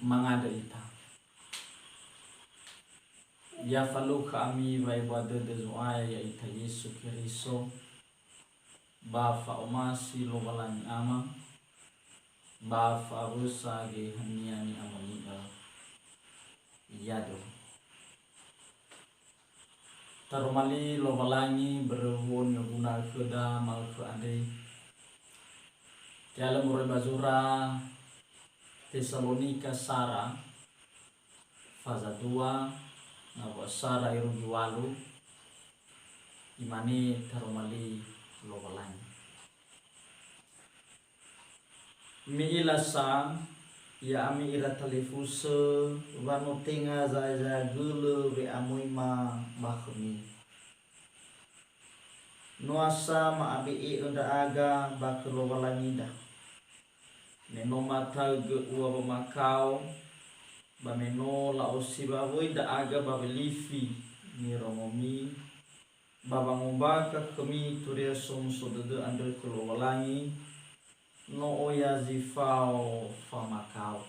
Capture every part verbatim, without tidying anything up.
Mangandrö ita. Ya falukha ami wa'ebua dödö Zo'aya ya'ita Yesu Keriso, ba fa'omasi Lowalangi Ama, ba fa'awösa Geheha-Nia ni'amoni'ö. Yado. Taroma li Lowalangi börö huo ni'oguna'ö khöda ma'ökhö andre. Te'alö moroi ba zura Tesalonika sara, faza dua, ngawua sara irugi walu, imane taroma li Lowalangi. Mi'ila sa, ya'ami ira talifusö, wa no tenga zaya-zaya gölö we'amöima ba khömi. Noa sa ma'abe'e'ö ndra'aga ba khö Lowalangida. Me no mataögö ua wamakao, ba me no la'osiwawöi ndra'aga ba welifi nirongomi, ba wangombakha khömi Turia Somuso Dödö andrö khö Lowalangi, no oya zi fao famakao.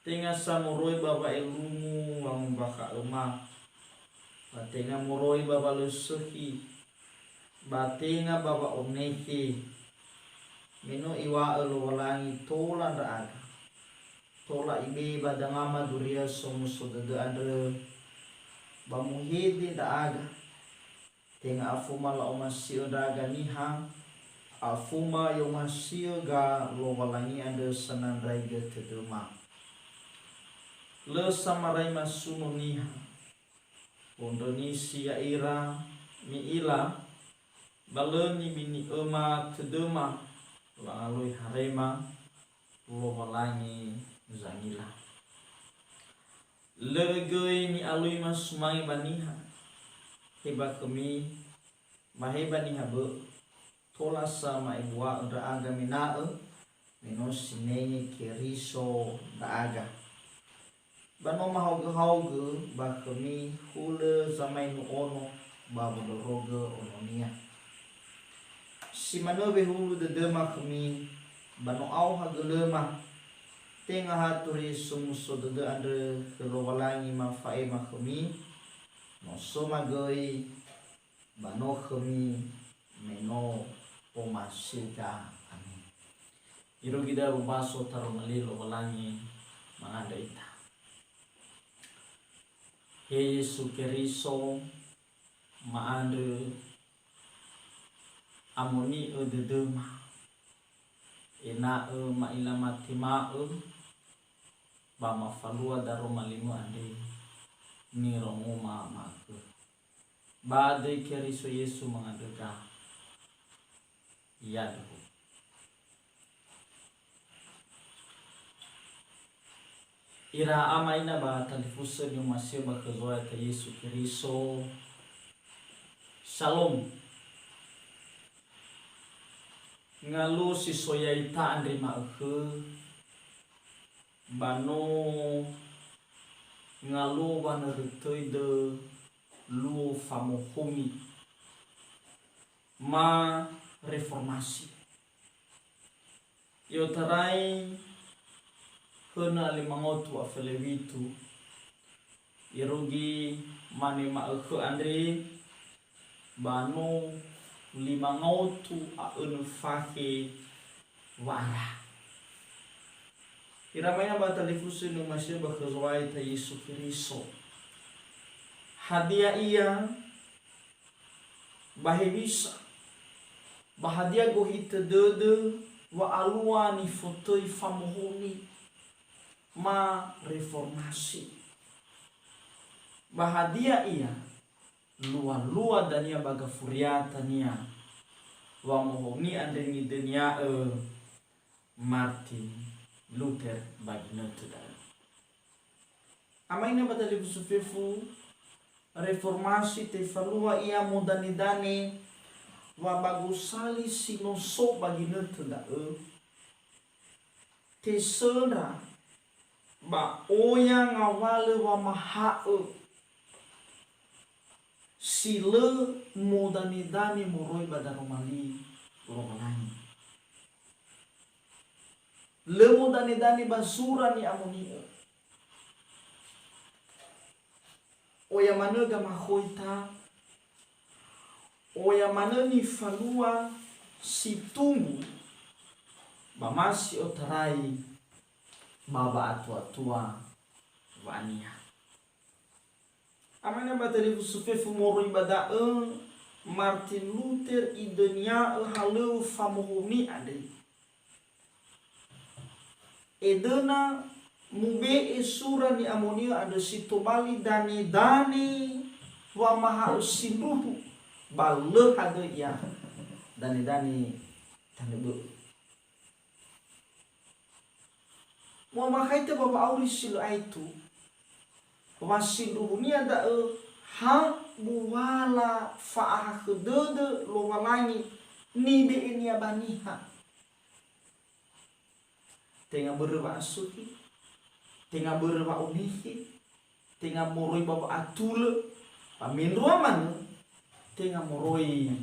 Tenga sa moroi ba wa'elungu wangombakha'öma, ba tenga moroi ba walösökhi, ba tenga ba wa'onekhe, me no iŵa'ö Lowalangi tola ndra'aga. Tola ibe'e ba dangama Duria Somuso Dödö andrö, ba muhede ndra'aga. Tenga afoma la'omasi'ö ndra'aga niha, afoma i'omasi'ö ga Lowalangi andrö sanandraigö tödöma. Lö samarai masuno niha. Bondrönisi ya'ira mi'ila, ba lö nibini'öma tödöma, wangalui harema, Lowalangi zangila. Lö göi ni'aluima sumange ba niha, he ba khömi, ba he ba niha bö'ö, tola sa ma'ebua'ö ndra'aga mena'ö, me no sinenge Keriso ndra'aga. Ba no mahaogö-haogö ba khömi hulö zamainu ono ba wondrorogö ononia. Si manö wehulu dödöma khömi, ba no aoha gölöma, tenga ha Turia Somuso Dödö andrö khö Lowalangi mafa'ema khömi, no söma göi, ba no khömi me no omasi'öda. Amin. Irugi da'ö wombaso taroma li Lowalangi mangandrö ita. He Yesu Keriso, ma'andrö amoni'ö dödöma, ena'ö ma'ila matema'ö ba mafalua daroma limö andre nirongoma ma'ökhö. Ba döi Keriso Yesu mangandröda. Yado. Ira ama ina ba talifusö ni'omasi'ö ba khö Zo'aya ta Yesu Keriso. Shalom. Ngaluo si so ya'ita andre ma'ökhö, ba no ngaluo wanörö töi dödö luo famohomi ma reformasi. I'otarai hönö a lima ngaotu a felewitu, irugi mane ma'ökhö andre ba no lima ngaotu a önö fakhe wa'ara. Ira ama ina ba talifusö ni'omasi'ö ba khö Zo'aya ta Yesu Keriso. Hadia ia, ba hewisa, ba hadia gohitö dödö wa alua nifotöi famohomi ma reformasi? Ba hadia ia lua-lua dania ba gafuriatania wamohomi andre nidönia'ö Martin Luther ba ginötö da'ö? Ama ina ba talifusö fefu, reformasi tefalua ia modane-dane wa ba gosali si no so ba ginötö da'ö, tesöndra ba oya ngawalö wamaha'ö si lö modane-dane moroi ba daroma li Lowalangi. Lö modane-dane ba zura ni'amoni'ö. Oya manö gamakhoita, oya manö nifalua si tumbu ba ma si otarai ba wa'atua-tua wa'aniha. Amana ba talifusö fefu moroi ba da'ö, Martin Luther idönia'ö halöŵö famohomi andre. Edöna mube'e sura ni'amoni'ö andrö si tobali dane-dane wamaha'ö sindruhu, ba lö hadöi ia dane-dane tanö bö'ö. Mu'amakhaita ba wa'auri si lö aetu, wa sindruhunia da'ö ha buala fa'ahakhö dödö Lowalangi nibe'enia ba niha. Tenga börö wa'asuhi, tenga börö wa'onehe, tenga moroi ba wa'atulö, ba mendrua manö, tenga moroi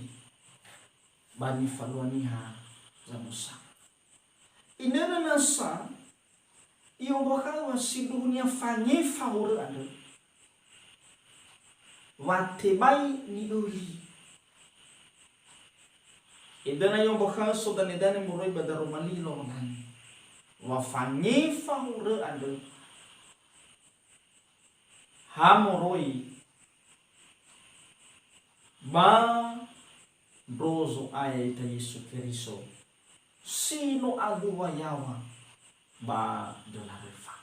ba nifalua niha zamösa. Inönö nasa, i'ombakha'ö wa sindruhunia fangefa horö andrö, wa tebai ni'öli. Edöna i'ombakha'ö so dane-dane moroi ba daroma li Lowalangi, wa fangefa horö andrö ha moroi ba ndro Zo'aya ita Yesu Keriso, si no aduwa yaŵa ba döla röfa.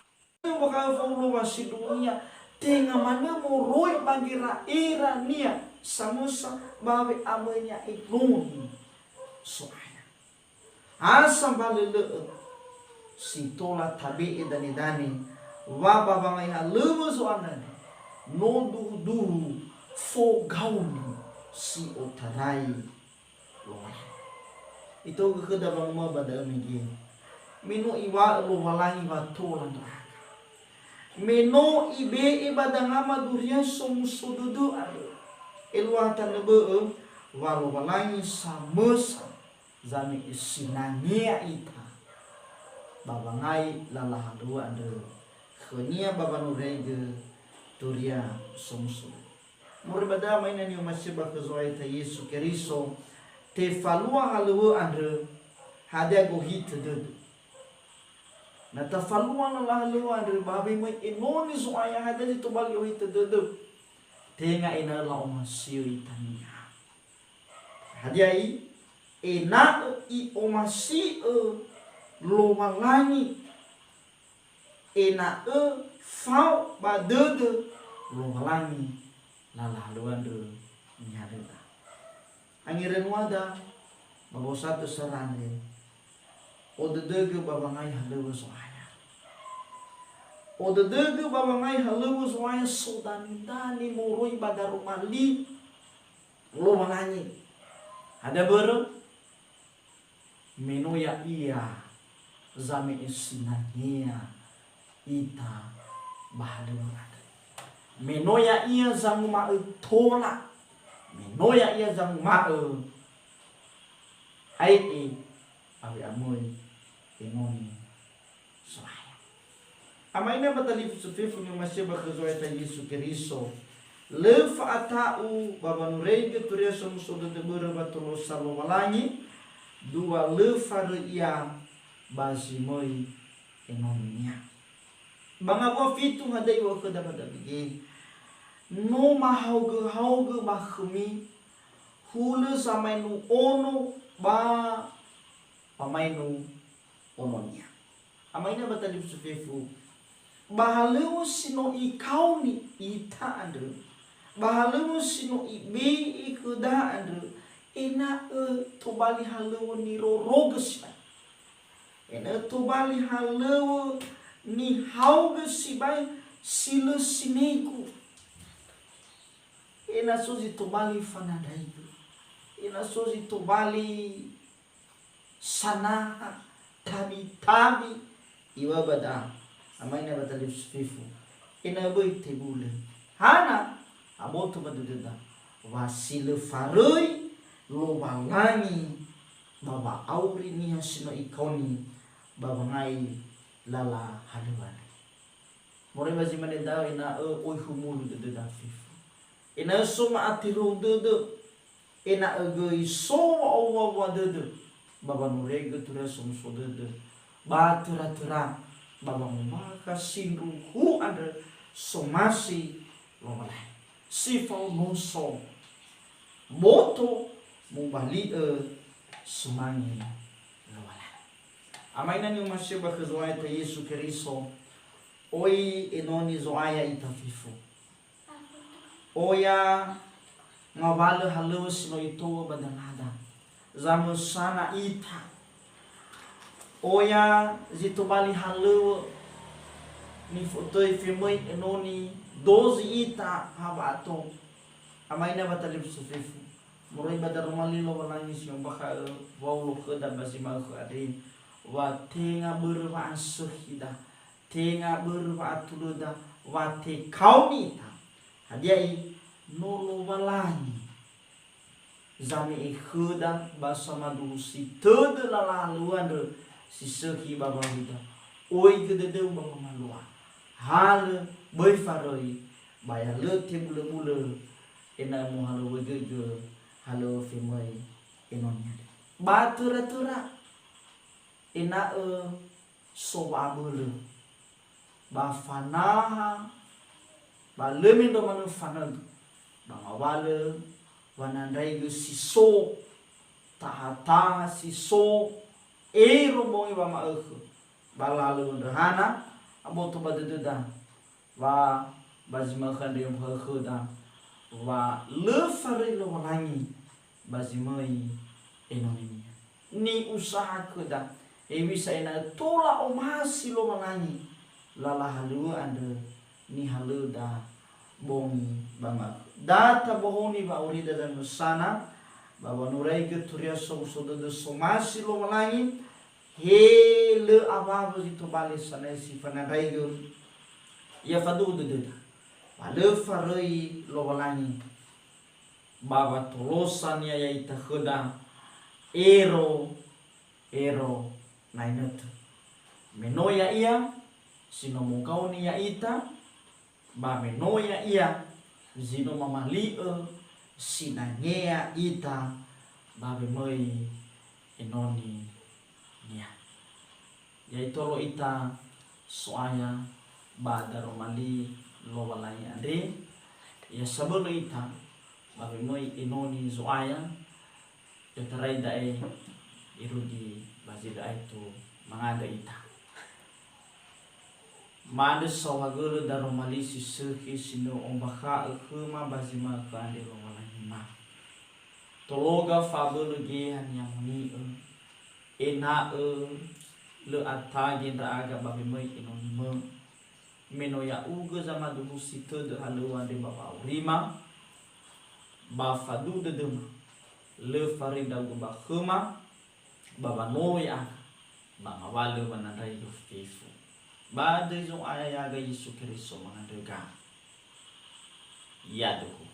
Bakha Faulo wa sindruhunia tenga manö moroi ba gera'erania samösa ba we'amöinia enoni So'aya. Ha sambalö lö'ö si tola tabe'e dane-dane, wa ba wangai halöŵö zo'anana, no duhu-duhu fogaoni si otarai Lowalangi. Itohugö khöda wanguma'ö ba da'ö mege, me no iŵa'ö Lowalangi wa tola ndra'aga. Me no ibe'e ba dangamaduria somuso dödö andrö. Eluaha tanö bö'ö wa Lowalangi samösa zame'e sinangea ita ba wangai lala halöŵö andrö khönia ba wanuraigö turia somuso dödö. Moroi ba da'ö, amai na ni'omasi'ö ba khö Zo'aya ita Yesu Keriso, tefalua halöŵö andrö, hadia gohitö dödö. Na tafalua lala halöŵö andrö, ba wemöi enoni Zo'aya, hadia zi tobali ohitö dödö? Tenga ena'ö la'omasi'ö ita niha. Hadia i? Ena'ö i'omasi'ö Lowalangi. Ena'ö fao ba dödö Lowalangi lala halöŵö andrö nihalöda. Angerönuada ba wosatö sara andre, odödögö ba wangai halöŵö Zo'aya. Odödögö ba wangai halöŵö Zo'aya so danedane moroi ba daroma li Lowalangi. Hadia börö? Me no ya'ia zame'e sinangea ita ba halöŵö andrö. Me no ya'ia zanguma'ö tola. Me no ya'ia zanguma'ö ae'e, awe amöi enoni So'aya. Amai na ba talifusö fefu ni'omasi'ö ba khö Zo'aya ita Yesu Keriso. Lö fa'ata'u ba wanuraigö turia somuso dödö börö wa tolosa Lowalangi, dua lö faröi ia ba zi möi enoninia. Ba ngawua fitu hadia iŵa'ö khöda ba da'ö mege, no mahaogö-haogö ba khömi, hulö zamaenu ono ba wamaenu ononia. Amai na ba talifusö fefu, ba halöŵö si no ikaoni ita andrö, ba halöŵö si no ibe'e khöda andrö, ena'ö tobali halöŵö nirorogö sibai. Ena'ö tobali halöŵö nihaogö sibai si lö sinegu. Ena'ö so zi tobali fanandraigö. Ena'ö so zi tobali sanaha, tabi-tabi, iŵa'ö ba da'ö, amai na ba talifusö fefu, ena'ö böi tebulö. Hana? Aboto ba dödöda, wa si lö faröi Lowalangi ba wa'auri niha si no ikaoni, ba wangai lala halöŵa. Moroi ba zi mane da'ö ena'ö oi humulu dödöda fefu. Ena'ö so ma'aterou dödö, ena'ö göi so wa'owua-wua dödö, ba wanurege turia somuso dödö, ba töra-töra, ba wangombakha sindruhu andrö somasi Lowalangi. Si fao noso, boto, mobali'ö sumange Lowalangi. Ama ina ni'omasi'ö ba khö Zo'aya ta Yesu Keriso, oi enoni Zo'aya ita fefu. Oya ngawalö halöŵö si no itowö ba dangada. Zamösana ita. Oya zi tobali halöŵö nifotöi femöi enoni dozi ita ha wa'ato. Ama ina ba talifusö fefu. Moroi ba daroma li Lowalangi si ombakha'ö waulo khöda ba zi ma'ökhö andre, wa tenga börö wa'asökhida, tenga börö wa'atulöda, wa tekaoni ita. Hadia i? No Lowalangi zame'e khöda ba samaduhusi tödö lala halöŵö andrö si sökhi ba wawida. Oigö dödöu ba wamalua. Halö, böi faröi, ba ya lö tebulö-bulö, ena'ö mohalöŵögöigö halöŵö femöi enoni andre. Ba töra-töra, ena'ö so wa'abölö, ba fanaha, ba lö mendrua manö fanögö, ba ngawalö wanandraigö si so, taha-taha si so, ero bongi wama'ökhö, ba lalö ndröhana, aboto ba dödöda, wa ba zi ma'ökhö andre ombakha'ö khöda, wa lö faröi Lowalangi ba zi möi enoninia. Ni'usaha khöda, hewisa ena'ö tola omasi Lowalangi lala halöŵö andrö nihalöda bongi ba ma'ökhö. Da tabohoni wa'aurida zamösana, ba wanuraigö turia somuso dödö somasi Lowalangi, he lö awawö zi tobali sanae si fanandraigö, ya faduhu dödöda, ba lö faröi Lowalangi ba watolosa-Nia ya'ita khöda, ero, ero na inötö. Me no Ya'ia si no mogaoni ya'ita, ba me no Ya'ia zi no mamali'ö sinangea ita ba wemöi enoni-Nia. Ya itolo ita So'aya ba daroma li Lowalangi andre, ya sabölö ita ba wemöi enoni Zo'aya, ya tarai da'e irugi ba zi lö aetu mangandrö ita. Ma'andrö saohagölö daroma li si sökhi si no ombakha'ö khöma ba zi ma'ökhö andre Lowalangima. Tologa fa'abölö geheha ni'amoni'ö, ena'ö lö atage ndra'aga ba wemöi enonimö. Me no ya'ugö zamaduhusi tödö halöŵö andre ba wa'aurima, ba faduhu dödöma, lö faröi ndra'ugö ba khöma, ba wanolo ya'aga, ba ngawalö wanandraigö fefu. Ba döi Zo'aya ya'aga Yesu Keriso mangandröga. Yaduhu.